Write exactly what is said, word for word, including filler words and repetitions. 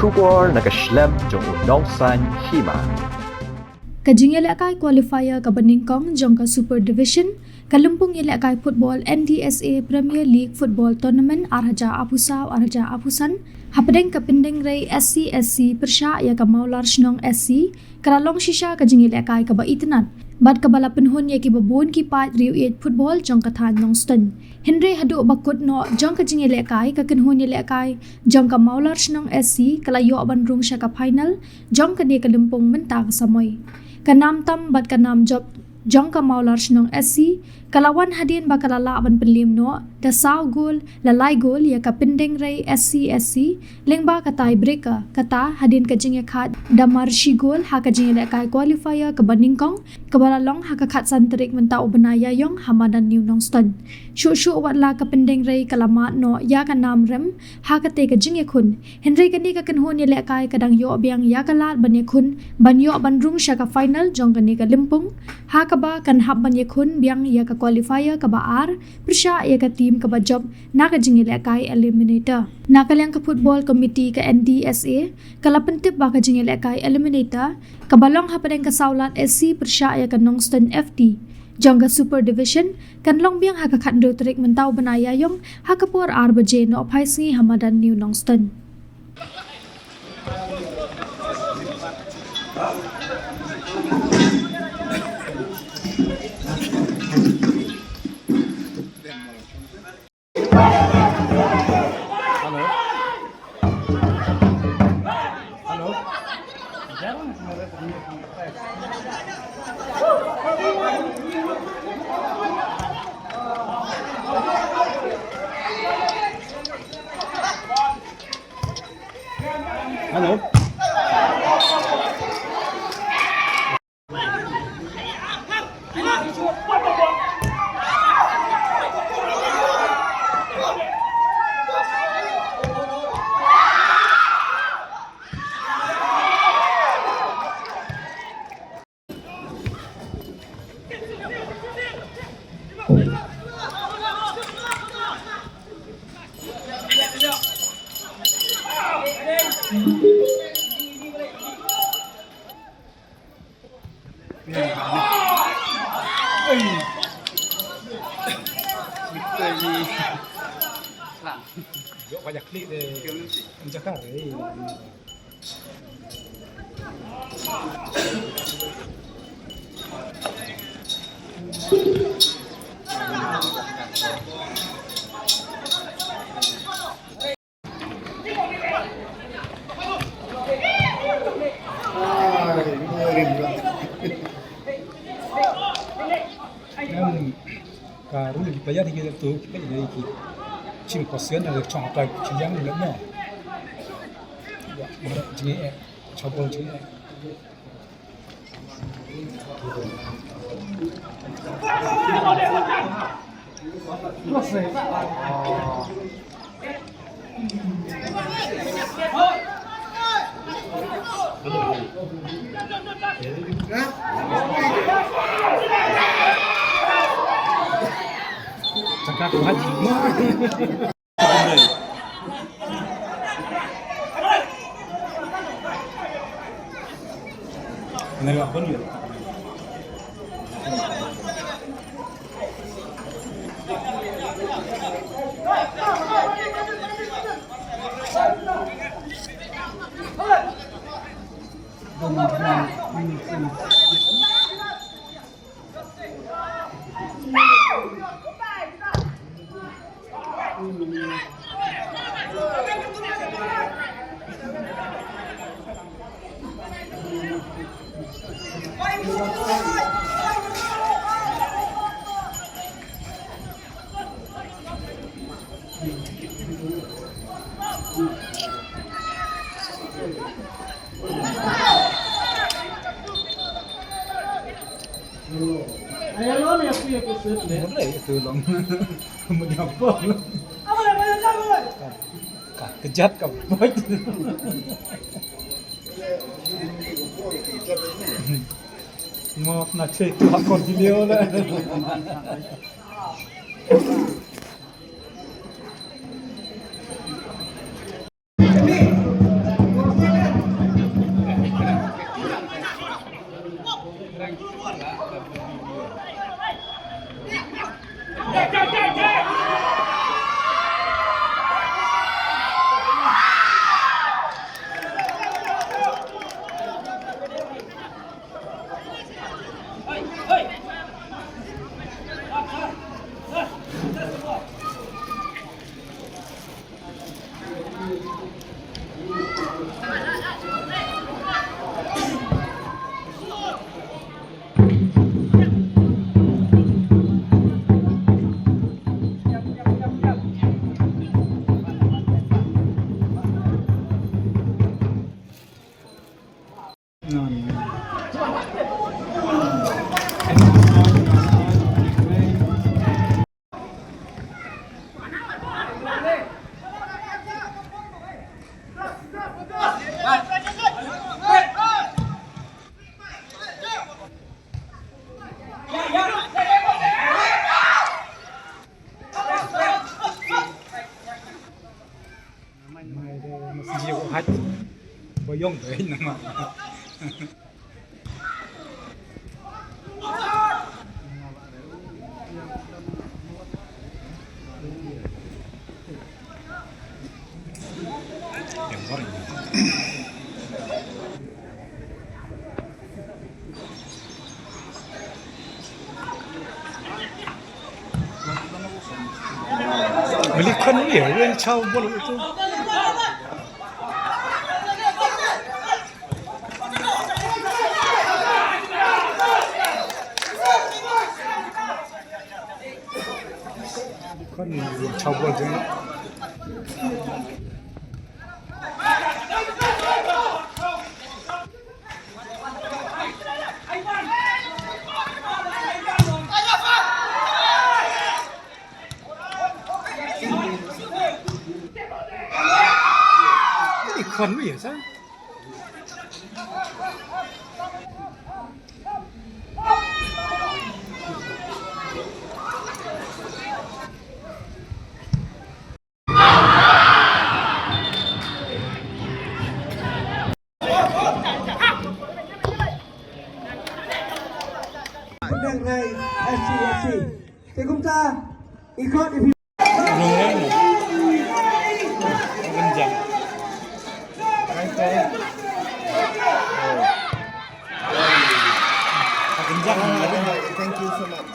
Khubor na ka shlem jong u Nongsaiñ Hima. Ka jingïalehkai qualifier kaba nyngkong jong ka Super Division ka lympung ïalehkai football N D S A Premier League Football Tournament ar hajar arphew saw ar hajar arphew san hapdeng ka Pyndengrei S C S C pyrshah ïa ka Mawlar Shnong S C ka la long shisha ka jingïalehkai kaba itynnad bad kaba la pynhun ïa kiba bun ki paid riew ïeit football jong ka thaiñ Nongstoiñ. Hynrei haduh ba kut noh jong ka jingïalehkai, ka kynhun ïalehkai jong ka Mawlar Shnong S C ka la ïoh ban rung sha ka final jong kane ka lympung mynta ka samoi. Ka nam tam bad ka nam jop jong ka Mawlar Shnong S C ka la wan hadien ba ka la lah ban pynliem noh da saw gol la lai gol ïa ka Pyndengrei S C S C lyngba ka tie breaker, kata hadien ka jingïakhaid da mar shi gol ha ka jingïalehkai qualifier kaba nyngkong kaba la long ha ka khatsan tarik mynta u bnai Ïaïong ha madan New Nongstoiñ. Shuh shuh wat la ka Pyndengrei ka la mad noh ïa ka nam rem ha kata ka jingïakhun, hynrei kane ka kynhun ïalehkai ka dang ïoh biang ïa ka lad ban ïakhun ban ïoh ban rung sha ka final jong kane ka lympung, ha kaba kan hap ban ïakhun biang ïa ka qualifier kaba ar pyrshah ïa ka team kaba jop na ka jingïalehkai eliminator. Na ka liang ka Football Committee ka N D S A ka la pyntip ba ka jingïalehkai eliminator kaba long hapdeng ka Sawlad S C pyrshah ïa ka Nongstoiñ F T jong ka Super Division kan long biang ha ka khathynriew tarik mynta u bnai Ïaïong ha ka por ar baje nohphai sngi ha madan New Nongstoiñ. Hello. Ka rule ki player ki tu ki player ki chim position na chong kai chi yang le mo. Ya, mo jing eh, chong bol jing eh. Ka kjat ka bot. Ngop na che tu hakor video le. Beli kan ni ya, yang chau bol itu. Kan ni chau bol jeng. Ini kan ni ya, sa? Pyndengai S C S C. Te kumta i khot i phi. Thank you so much.